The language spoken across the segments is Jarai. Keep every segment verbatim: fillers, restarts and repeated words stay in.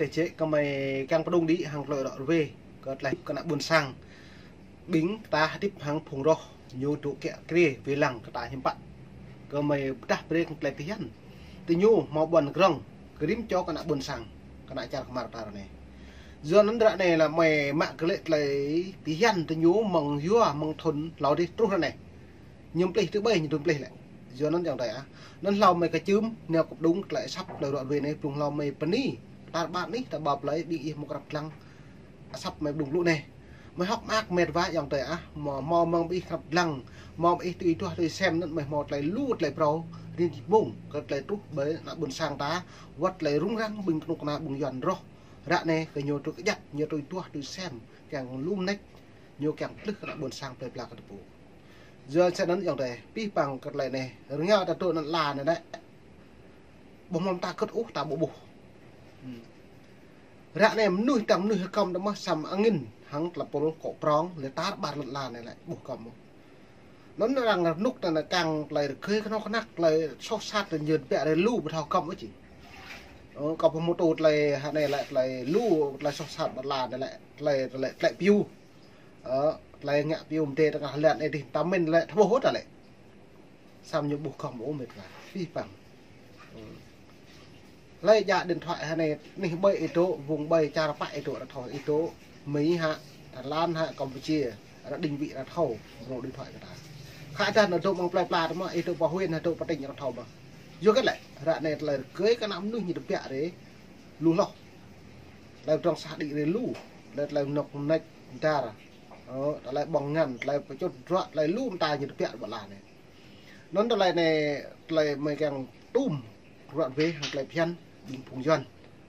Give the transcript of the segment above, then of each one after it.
Tơčĕ kơ mơi kiăng pơdŏng đĭ hăng tơlơi rŏ rơwe kơ tơlơi kơ ană ƀôn sang. Ƀing ta hơdip hăng phung roh ñu dŏ kiă kriê wai lăng kơ ta hiư̆m pă. Kơ mơi pơdah brơi kơ tơlơi phiăn tơ ñu hmâo ƀuăn krong kơ rĭm čô kơ ană ƀôn sang, kơ ană čar kơmar ta ră anai. Yua anŭn ră anai lĕ mơi mă kơ lĕ tơlơi phiăn tơ ñu mơ̆ng yua mơ̆ng thŭn hlâo adih truh ră anai. Ñu plih tơ ƀơi ñu tŭ plih lĕ. Yua anŭn ayŏng adơi ah. Anŭn hlâo mơi kơčưm nao kơ pơdŏng tơlơi asăp tơlơi rŏ rơwe anai, blung hlâo mơi bơni tar ƀar anih ta ƀă plơi ƀing ih hmâo krăp lăng asăp mơi pơdŏng blŭ anai. Mơi hơ̆k mơak mĕt wa ayŏng adơi ah, hmâo, hmâo mơ̆ng ƀing ih krăp lăng, hmâo ƀing ih tui duah tui sem anŭn mơi hmâo tơlơi lu tơlơi phrâo rin mông kơ tơlơi truh ƀơi ană ƀôn sang ta, wơ̆t tơlơi rŭng răng ƀing kơnuk kơna ƀing Yuan roh. Ră anai kơ ñu tui kơjăp, ñu tui duah tui sem, kiăng lu mơneč, ñu kiăng plih kơ ană ƀôn sang plơi pla kơ tơpŭ. Yua sĕ anŭn ayŏng adơi, pih păng kơ tơlơi anai, rơngiao ta dŏ anăn ala anai lĕ. Ƀu hmâo ta kơt ôh ta ƀu ƀuh. Hmm. Ră anai mơnuih tơ̆ng mơnuih hơkăm ta mơ̆ săm angin hăng tơlơi pôl kŏ prong lĕ tar ƀar lŏn ala anai lĕ ƀuh hơkăm ôh. Anŭn arăng rơnŭk ta anai kiăng tơlơi rơgơi kơnuk kơna tơlơi soh sat ta ñu tơbiă rai lu ƀu thâo hơkăm ôh či. Ơ, kâo ƀu hmâo tŭ tơlơi hă anai lĕ tơlơi lu tơlơi soh sat ƀơi ala anai lĕ tơlơi, tơlơi, tơlơi piu. Ơ, tơlơi ngă piu mơdê tơngah lăn anai adih ta mĭn lĕ thâo ƀuh ôh ta lĕ. Săm ñu ƀuh hơkăm ôh mĕt wa. Pih păng. Hlơi djă điện thoại hă anai, anih ƀơi ih dŏ, vùng ƀơi čar pă ih dŏ ră thâo, ih dŏ Mi hă, Thái Lan hă, Campuchia, ră đing ƀĭ ră thâo, brô điện thoại kơ ta. Khă dah anŭn dŏ mơ̆ng plơi pla ta mơ̆, ih dŏ pơ huyện hă, dŏ pơ tỉnh ră thâo mơ̆. Yua kơ lĕ, ră anai tơlơi rơgơi kơ ană mơnuih ñu tơbiă rai lu hloh. Tơlơi pơdrŏng sah đĭ rai lu, tơlơi, tơlơi mơnŏk mơneč dar. Ơ, tơlơi ƀơ̆ng ngăn, tơlơi pơčŭt drŏ, tơlơi lu mơta ñu tơbiă ƀơi ala anai. Anŭn tơlơi anai, tơlơi mơi kiăng tŭm rŏ rơwe hăng tơlơi phiăn ƀing phung Yuan.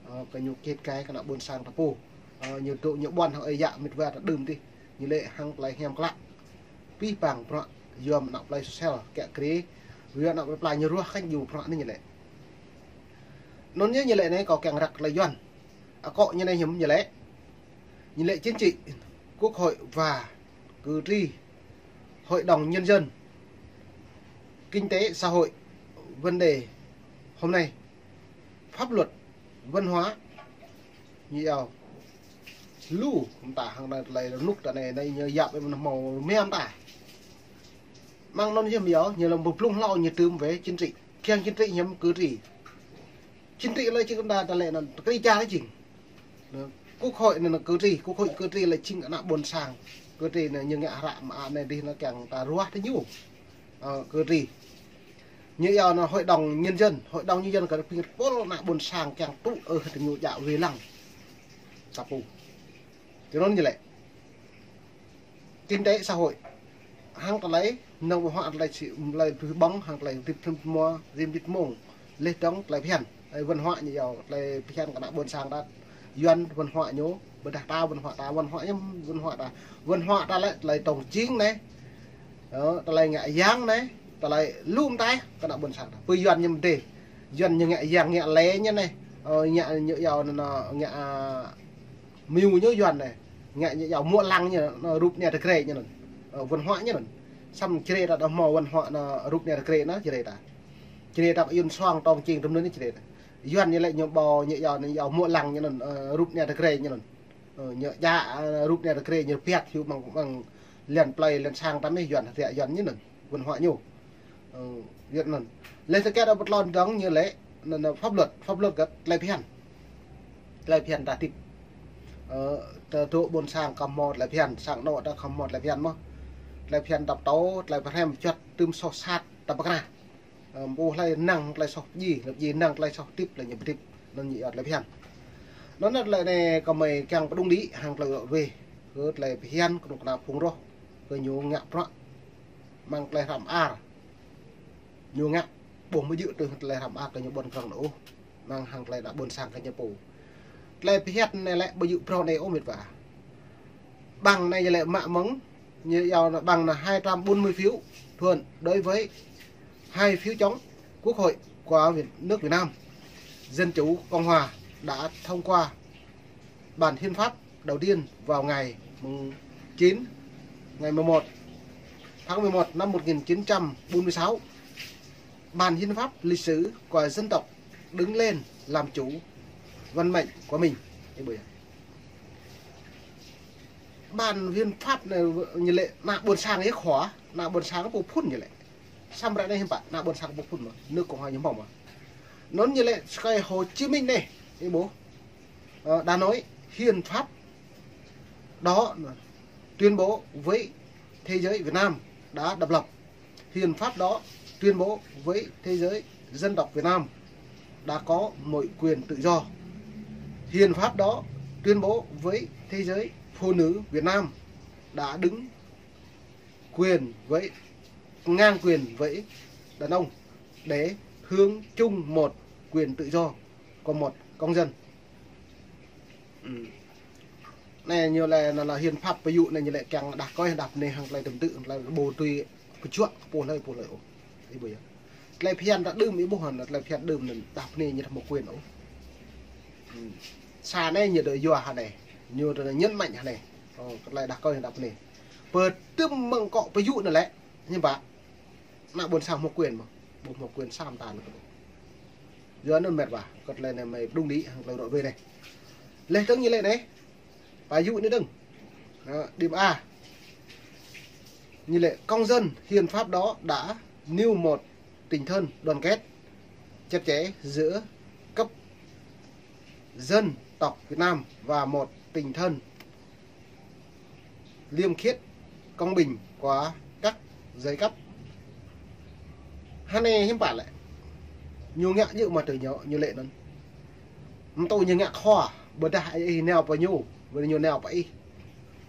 Ơ, kơ ñu kiet gai kơ ană ƀôn sang ta pô. Ơ, ñu dŏ ñu ƀuăn hăng ơi yă mĕt wa ta đưm adih. Ñu lĕ hăng tơlơi hiam klă. Pih păng bruă yua ană plơi sôsel kiă kriê. Yua ană plơi pla ñu ruah kơ ñu bruă anai ñu lĕ. Anŭn yơh ñu lĕ anai kâo kiăng răk tơlơi Yuan. Akŏ ñu anai hiư̆m ñu lĕ. Ñu lĕ chính trị, quốc hội và cử tri, hội đồng nhân dân, kinh tế, xã hội, vấn đề hôm nay, pháp luật, văn hóa, ñu yua lu mơta hăng anai tơlơi rơnŭk ta anai, anai ñu yap mơ̆n hmâo mơ̆n ta. Mơ̆ng anŭn yơh mơ̆ yua, ñu lăm ƀu blung hlâo ñu tŭm về chính trị. Kiăng chính trị hiư̆m cử tri. Chính trị lĕ jing kơ ta, ta lĕ anŭn, kri čar lĕ jing. Quốc hội anŭn cử tri, quốc hội cử tri lĕ jing ană ƀôn sang. Cử tri anŭn ñu ngă hră mă anai adih anŭn kiăng ta ruah tơ ñu. Ơ, cử tri. Ñu yua anŭn hội đồng nhân dân, hội đồng nhân dân kơ ƀing pôl ană ƀôn sang kiăng tŭ ơ tơ ñu djă wai lăng. Ta pô. Tui anŭn ñu lĕ. Kinh tế xã hội. Hăng tơlơi, nong ƀu hmâo tơlơi si, tơlơi pơƀơ̆ng, hăng tơlơi hơdip hrŏm hmua, rim rit mông. Leh dong tơlơi phiăn. Ơ, văn hóa ñu yua, tơlơi phiăn kơ ană ƀôn sang ta. Yuan văn hóa ñu, ƀôdah ta văn hóa ta, văn hóa ñu, văn hóa ta. Văn hóa ta lĕ, tơlơi tong jing anai. Ơ, tơlơi ngă yang anai, tơlơi lu mơta kơ ană ƀôn sang ta. Pơ Yuan ñu mơdê. Yuan ñu ngă yang, ngă lĕ ñu anai. Ơ, ngă ñu yua anŭn, ngă, a, Miu ñu Yuan anai, ngă ñu yua muă lăng ñu, anŭn rup anai tơgre ñu anŭn. Ơ, văn hóa ñu anŭn. Săm Jrai ta dah hmâo văn hóa anŭn rup anai tơgre anŭn Jrai ta. Jrai ta pơyun suang tong jing tơm anŭn Jrai ta. Yuan ñu lĕ ñu ƀu ñu yua anŭn yua muă lăng ñu anŭn, ơ, rup anai tơgre ñu anŭn. Ơ, ñu djă, ơ, rup anai tơgre ñu rơpiăt hyu mơ̆ng, mơ̆ng lăn plơi lăn sang ta anai Yuan, hơdră Yuan ñu anŭn. Văn hóa ñu. Ơ, Việt Nam. Lĕ tơ kiăo ta pơtlon dong ñu lĕ, anŭn, anŭn pháp luật, pháp luật kơ tơlơi phiăn. Tơlơi phiăn ta hơdip. Ơ, ta dŏ ƀôn sang khŏm hmâo tơlơi phiăn, sang anŏ ta khŏm hmâo tơlơi phiăn mơ̆n. Tơlơi phiăn ta pơtô, tơlơi pơhrăm pơčŭt, tŭm soh sat, ta pơkra. Ơ, ƀu hlơi năng tơlơi soh pơdjai, lăp djai năng tơlơi soh hơdip, lĕ ñu pơhơdip. Anŭn ñu yua tơlơi phiăn. Anŭn tơlơi anai kơ mơi kiăng pơdŏng đĭ, hăng tơlơi rŏ rơwe. Kơ tơlơi phiăn, kơnuk kơna phung roh. Kơ ñu ngă bruă. Mơ̆ng tơlơi hrăm ar. Ñu ngă ƀuh mơjư̆ tui tơlơi hrăm ar kơ ñu ƀuăn krong anŭn ôh. Mơ̆ng hăng tơlơi ană ƀôn sang kơ ñu pô. Tơlơi phiăn anai lĕ ƀu djơ̆ phrâo anai ôh mĕt wa. Bằng anai lĕ mă mơ̆ng, ñu yua anŭn bằng anŭn hai trăm bốn mươi phiếu thuận đối với hai phiếu chống Quốc hội của Việt, nước Việt Nam Dân Chủ Cộng Hòa đã thông qua bản hiến pháp đầu tiên vào ngày mùng chín, ngày mười một tháng mười một năm một nghìn chín trăm bốn mươi sáu. Bản hiến pháp lịch sử của dân tộc đứng lên làm chủ Văn minh của mình. Ih ƀuh yơh. Bản hiến pháp anai ñu lĕ ană ƀôn sang yơh khua, ană ƀôn sang pô phŭn ñu lĕ. Samơ̆ ră anai hiư̆m pă, ană ƀôn sang pô phŭn mơ̆, nước Cộng hòa ñu hmâo mơ̆. Anŭn ñu lĕ sơkai Hồ Chí Minh anai, ih ƀuh. Ờ, đã nói hiến pháp đó tuyên bố với thế giới Việt Nam đã độc lập. Hiến pháp đó tuyên bố với thế giới dân tộc Việt Nam đã có mọi quyền tự do. Hiến pháp đó tuyên bố với thế giới, phụ nữ Việt Nam đã đứng quyền với, ngang quyền với đàn ông để hưởng chung một quyền tự do của một công dân. Ư. Anai ñu lĕ anŭn lĕ hiến pháp ƀu djơ̆ anai ñu lĕ kiăng đah kơi đah pơ anai hăng tơlơi tơm tư̆, tơlơi ƀu tui pơčuă kơ pô hlơi pô hlơi ôh. Ih ƀuh yơh. Tơlơi phiăn ta đưm ih ƀuh hă, tơlơi phiăn đưm anŭn đah pơ anai ñu ƀu hmâo quyền ôh. Ư. Sa anai ñu dŏ yua hă anai. Ñu dŏ nhấn mạnh hă anai. Ơ, kơ tơlơi đah kơi đah pơ anai. Pơtŭm mơ̆ng akŏ ƀu djơ̆ anŭn lĕ. Hiư̆m pă. Ană ƀôn sang hmâo quyền mơ̆. Ƀu hmâo quyền sa mơta anŭn. Yua anŭn mĕt wa, kơ tơlơi anai mơi pơdŏng đĭ hăng tơlơi rŏ ruai anai. Laih dơ̆ng ñu lĕ anai. Pă yŭ anai dơ̆ng. Ơ, điểm A. Ñu lĕ công dân hiến pháp đó đã nêu một tinh thần đoàn kết chặt chẽ giữa cấp dân tộc Việt Nam và một tinh thần liêm khiết, công bình của các giai cấp. Hơnai hiư̆m pă lĕ. Ñu ngă djơ̆ mă tơ ñu, ñu lĕ anŭn. Mơ̆ tơ ñu ngă khua, ƀôdah ih nao pơ ñu, ƀôdah ñu nao pơ ih.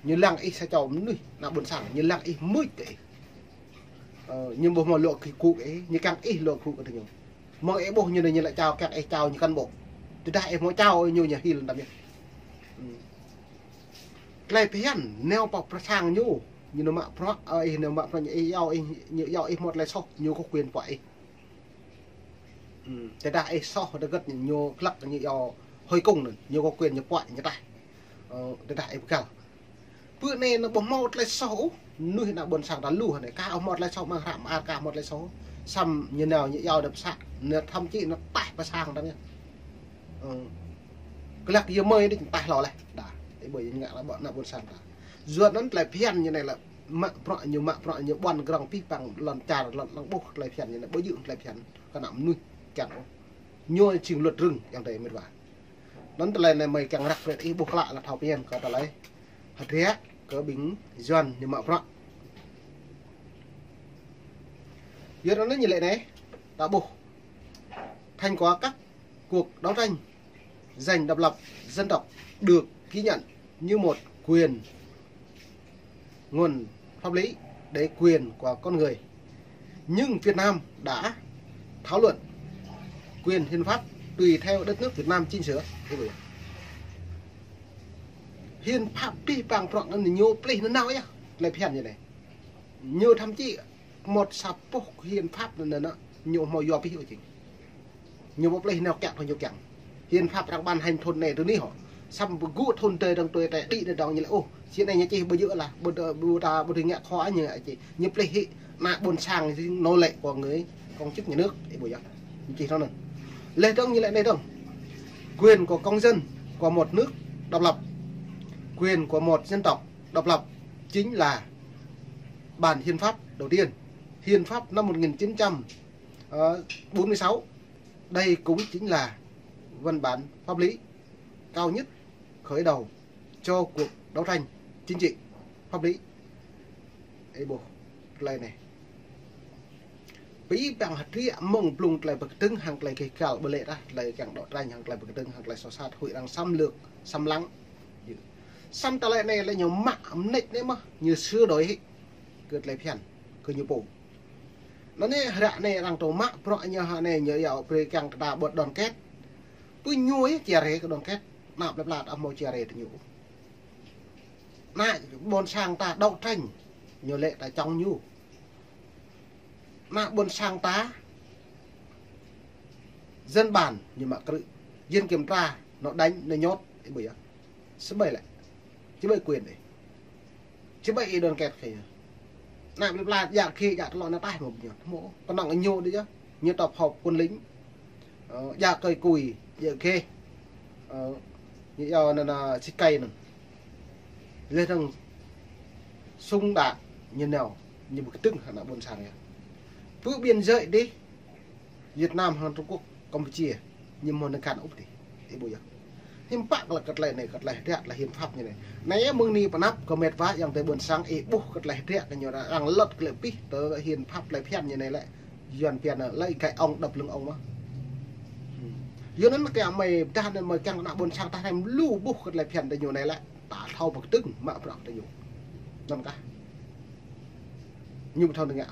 Ñu lăng ih sa čô mơnuih, ană ƀôn sang, ñu lăng ih mưč kơ ih. Ơ, ñu ƀu hmâo luă gŭ kơ ih, ñu kiăng ih luă gŭ kơ tơ ñu. Mơ̆ng ih ƀuh ñu anai ñu lĕ čao, kiăng ih čao ñu cán bộ. Tơdah ih hmâo čao ñu ñu hil tăm yơh. Ư. Tơlơi phiăn, nao pơ pơsang ñu, ñu nao mă bruă, ơ, ih nao mă bruă, ñu ih iâu, ih, ñu iâu ih hmâo tơlơi soh, ñu có quyền puă ih. Ư, tơdah ih soh hơget ñu, ñu glăk ñu iâu hơi cùng anŭn, ñu có quyền ñu puă ñu taih. Ơ, tơdah ih pơgăl. Pơ anai ñu ƀu hmâo tơlơi soh ôh, mơnuih ană ƀôn sang ta lu hơnai, ka hmâo tơlơi soh mơ̆ng hră mơar ka hmâo tơlơi soh. Samơ̆ ñu nao ñu iâu đah pơsă, ñu thậm chí ñu taih pơsang tăm yơh. Ơ. Glăk yơh mơi đĭ taih hlâo laih. Đa, ih ƀuh ñu ngă lĕ ƀô̆ ană ƀôn sang ta. Yua anŭn tơlơi phiăn ñu anai lĕ mă bruă ñu, mă bruă ñu ƀuăn grŏng pih păng lŏn čar lŏn lăng ƀuh tơlơi phiăn ñu anai ƀu djơ̆ tơlơi phiăn kơ ană mơnuih kiăng ôh. Ñu jing luật rừng yang tơi mĕt wa. Anŭn tơlơi anai mơi kiăng răk brơi ih ƀuh klă lĕ thâo phiăn kơ tơlơi hơdră kơ ƀing Yuan ñu mă bruă. Yua anŭn ñu lĕ anai, ta ƀuh. Thành quả các cuộc đấu tranh giành độc lập dân tộc được ghi nhận như một quyền nguồn pháp lý để quyền của con người. Nhưng Việt Nam đã thảo luận quyền hiến pháp tùy theo đất nước Việt Nam chỉnh sửa. Hiến pháp pih păng prŏng anŭn ñu plih nanao yơh. Tơlơi phiăn ñu anai. Ñu thậm chí một sa boh hiến pháp anŭn, anŭn, ñu hmâo yua pih ôh jing. Ñu ƀu plih nao kiăng thâo ñu kiăng. Hiến pháp arăng ban hành thŭn anai tơ anai hŏ. Samơ̆ ƀu gŭ thŭn tơi dơ̆ng tui tơi đĭ anai dơ̆ng ñu lĕ ôh. Či anai ñu čih ƀu djơ̆ lah, ƀu ta, ƀu ta, ƀu ta ngă khua ñu čih. Ñu plih hĭ ană ƀôn sang jing nô lệ của người công chức nhà nước. Ih ƀuh yơh. Ñu čih anŭn. Laih dơ̆ng ñu lĕ anai dơ̆ng. Quyền của công dân của một nước độc lập, quyền của một dân tộc độc lập chính là bản hiến pháp đầu tiên, hiến pháp năm một nghìn chín trăm bốn mươi sáu. Đây cũng chính là văn bản pháp lý cao nhất khởi đầu cho cuộc đấu tranh chính trị, pháp lý. Ih ƀuh tơlơi anai. Pih păng hơdră mơ̆ng blung tơlơi pơkơdơ̆ng hăng tơlơi gêh gal ƀơi lĕ ta, tơlơi kiăng đấu tranh hăng tơlơi pơkơdơ̆ng hăng tơlơi soh sat, huĭ arăng xâm lược, xâm lăng. Samơ̆ tơlơi anai lĕ ñu mă mơneč anai mơ̆, ñu sửa đổi hĭ kơ tơlơi phiăn kơ ñu pô. Anŭn anai hră anai arăng tŭ mă bruă ñu hă anai ñu iâu brơi kiăng kơ ta ƀu đoàn kết. Pơ ñu yơh chia rẽ kơ đoàn kết, ană plơi pla ta hmâo chia rẽ tơ ñu. Ană ƀôn sang ta đấu tranh, ñu lĕ ta chống ñu. Ană ƀôn sang ta dân bản ñu mă krư̆, dân kiểm tra, nó đánh, nó nhốt, ih ƀuh yơh. Sơƀai lĕ. Či ƀai quyền ih. Či ƀai ih đoàn kết kơ ñu. Ană plơi pla djă khĕ djă tơlŏ anai taih mơ̆ ñu. Hmâo kơnơ̆ng ñu đôč yơh. Ñu tŏp họp quân lính. Ơ, djă kơi kui, djă khĕ. Ơ, ñu yua anŭn, anŭn, si kai anŭn. Leh anŭn súng đạn ñu nao, ñu ƀu kơtưn hăng ană ƀôn sang yơh. Pơ biên giới dih, Việt Nam hăng Trung Quốc, Campuchia, ñu mơ̆ nơ̆ng kăn ôh dih. Ih ƀuh yơh. Hiư̆m pă kơ tơlơi anai, kơ tơlơi hơdră, tơlơi hiến pháp ñu anai. Anai yơh mơ̆ng anai pơ anăp kơ met wa ayŏng adơi ƀôn sang ih ƀuh kơ tơlơi hơdră kơ ñu arăng lŏt kơ lĕ pih tơ hiến pháp tơlơi phiăn ñu anai lĕ. Yuan phiăn lĕ gai ong đăp lưng ong mơ̆n. Yua anŭn kiăng mơi dah anŭn mơi kiăng ană ƀôn sang ta hrăm lu ƀuh kơ tơlơi phiăn tơ ñu anai lĕ. Ta thâo pơkơtưn mă bruă tơ ñu. Anŭn kah. Ñu ƀu thâo nơ̆ng ngă.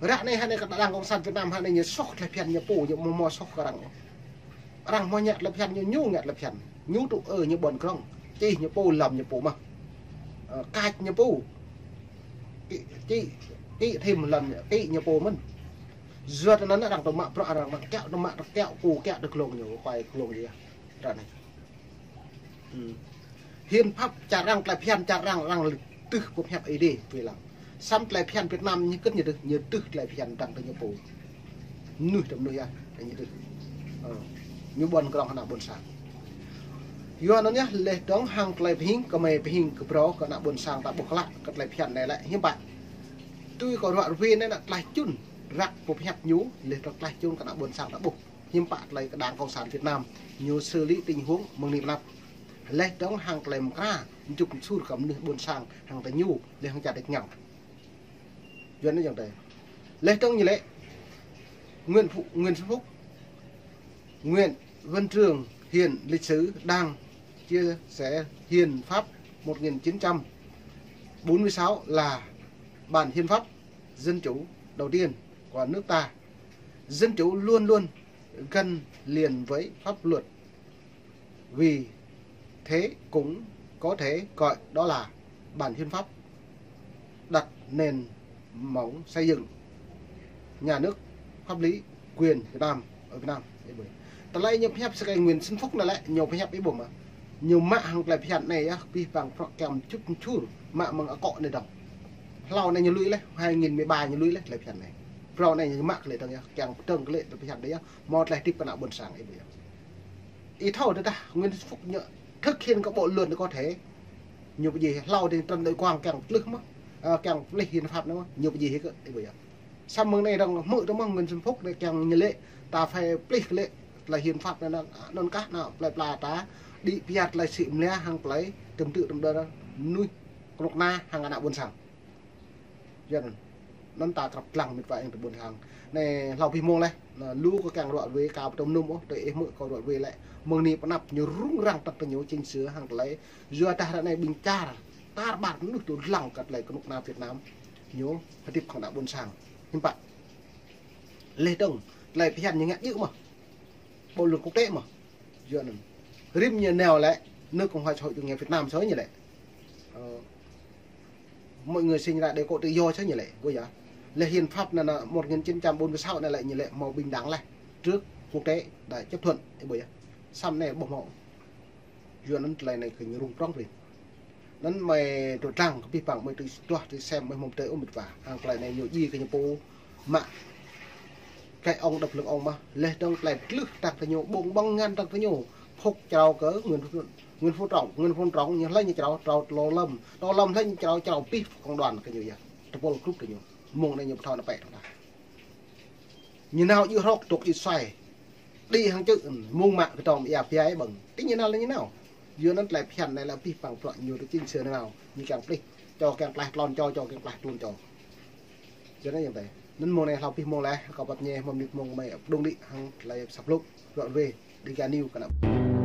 Ră anai hă anai kơ đảng cộng sản Việt Nam hă anai ñu soh tơlơi phiăn ñu pô, ñu mơ̆ mơ̆ soh kơ arăng. Arăng mơ̆ ngă tơlơi phiăn ñu, ñu ngă tơlơi phiăn. Ñu tŭ ơ ñu ƀuăn krong. Čih ñu pô lăm ñu pô mơ̆n. Ơ, kač ñu pô. Kĭ, kĭ, kĭ thim lăm ñu, kĭ ñu pô mơ̆n. Yua anŭn arăng tŭ mă bruă arăng mă kiaŏ, tŭ mă kiaŏ, pô kiaŏ tơ glông ñu, kuai glông ñu. Ră anai. Hiến pháp čar arăng, tơlơi phiăn čar arăng, arăng tưh pơhiăp Ơi Adai, wơ̆t lăng. Samơ̆ tơlơi phiăn Việt Nam ñu kơ̆t ñu tưh, ñu tưh tơlơi phiăn dăng tơ ñu pô. Mơnuih tơ mơnuih yơh, tơ ñu tưh. Ơ, ñu ƀuăn krong ană ƀôn sang. Yua anŭn yơh, leh dơ̆ng hăng tơlơi pơhing, kơ mơi pơhing kơ phrâo kơ ană ƀôn sang ta ƀuh klă, kơ tơlơi phiăn anai lĕ, hiư̆m pă. Tui kơ ruă rơwe anai ană tơlơi čun, răk pơhiăp ñu, leh dơ̆ng tơlơi čun kơ ană ƀôn sang ta ƀuh. Hiư̆m pă tơlơi kơ đảng cộng sản Việt Nam ñu xử lý tình huống mơ̆ng anai pơ anăp. Leh dơ̆ng hăng tơlơi mơkra, mčŭk mčur kơ mơnuih ƀôn sang hăng tơ ñu, leh hăng čar đĕč ngăn. Yua anŭn ayŏng adơi. Leh dơ̆ng ñu lĕ Nguyễn Phú, Nguyễn Xuân Phúc, Nguyễn Văn Trường hiện lịch sử đang chia sẻ hiến pháp một nghìn chín trăm bốn mươi sáu là bản hiến pháp dân chủ đầu tiên của nước ta. Dân chủ luôn luôn gắn liền với pháp luật. Vì thế cũng có thể gọi đó là bản hiến pháp đặt nền móng xây dựng nhà nước pháp lý quyền Việt Nam ở Việt Nam. Tơlơi ñu pơhiăp sơkai Nguyễn Xuân Phúc anai lĕ, ñu pơhiăp ih ƀuh mơ̆n. Ñu mă hăng tơlơi phiăn anai yơh, pih păng prŏ kiăng mčŭk mčur, mă mơ̆ng akŏ anai dơ̆ng. Hlâo anai ñu lui leh, hai nghìn mười ba ñu lui leh tơlơi phiăn anai. Phrâo anai ñu mă kơ lĕ dơ̆ng yơh, kiăng pơdơ̆ng kơ lĕ tơlơi phiăn anai yơh, hmâo tơlơi hơdip kơ ană ƀôn sang ih ƀuh yơh. Ih thâo tơdah Nguyễn Xuân Phúc ñu thực hiện cái bộ luật này có thể ñu pơjing hlâo dơ̆ng Trần Đại Quang kiăng tlưh mơ̆n, ơ, kiăng pơplih hiến pháp anŭn mơ̆n, ñu pơjing hĭ kơ, ih ƀuh yơh. Samơ̆ mơ̆ng anai dơ̆ng hmư̆ tơ mơ̆ng Nguyễn Xuân Phúc anai kiăng ñu lĕ, ta phải pơplih kơ lĕ tơlơi hiến pháp anŭn, anŭn kah anŭn plơi pla ta đĭ pơyăt tơlơi sĭ mơnia hăng tơlơi tơm tư̆ tơm đơr mơnuih kơnuk kơna hăng ană ƀôn sang. Yua anŭn, anŭn ta krăp lăng met wa ayŏng adơi ƀôn sang. Anai hlâo pih mông leh, anŭn lu kơ kiăng ruă rơwe ka pơtŭm nŭm ôh, tơ ih hmư̆ kơ ruă rơwe lĕ. Mơ̆ng anai pơ anăp ñu rŭng răng tơ̆t tơ ñu chính sự hăng tơlơi. Yua dah ră anai ƀing čar, tar ƀar mơnuih tŭ lăng kơ tơlơi kơnuk kơna Việt Nam. Ñu hơdip hăng ană ƀôn sang. Hiư̆m pă. Leh dơ̆ng, tơlơi phiăn ñu ngă djơ̆ mơ̆n. Bộ luật quốc tế mơ̆n. Yua anŭn. Rĭm ñu nao lĕ, nước Cộng hòa Xã hội Chủ nghĩa Việt Nam sơ̆ ñu lĕ. Ơ, mọi người sinh ra đều có tự do sơ̆ ñu lĕ, ƀuh yơh. Lĕ hiến pháp anŭn, anŭn một nghìn chín trăm bốn mươi sáu anŭn lĕ ñu lĕ hmâo bình đẳng leh. Trước quốc tế đã chấp thuận, ih ƀuh yơh. Samơ̆ anai ƀu hmâo. Yua anŭn tơlơi anai kơ ñu rŭng prŏng prin. Anŭn mơi tơdang kơ pih păng mơi tui duah tui sem mơi hmâo tơlơi ôh met wa. Hăng tơlơi anai ñu djai kơ ñu pô mă gai ong đăp lưng ong mơ̆n. Leh dơ̆ng tơlơi tlưh dăng tơ ñu, ƀơ̆ng ƀơ̆ng ngăn dăng tơ ñu. Phŭk črâo kơ Nguyễn Phú, Nguyễn Phú Trọng, Nguyễn Phú Trọng ñu hlơi ñu črâo, črâo Tô Lâm. Tô Lâm hlơi ñu črâo, črâo pih công đoàn kơ ñu yơh. Tơpul group kơ ñu. Mơ̆ng anai ñu ƀu thâo nao pĕ tơ̆ng tah. Ñu nao djơ̆ hrŏk tŭk djơ̆ suai. Đĭ hăng čư̆ mơ̆ng mă kơ tơm ia biai ƀơ̆ng. Tơ ñu nao lĕ ñu nao. Yua anŭn tơlơi phiăn anai lĕ pih păng prŏ ñu tơ chính sự anŭn nao. Ñu kiăng pơplih. Čô kiăng klaih tlôn čô, čô kiăng klaih tlôn čô. Yua anŭn ayŏng adơi. Anŭn mơ̆ng anai hlâo pih mông leh, kâo pap ñe hmâo mơnit mông mơi pơdŏng đĭ hăng tơlơi săp lŭk. Ruă rơwe, Dega News kơ anăp.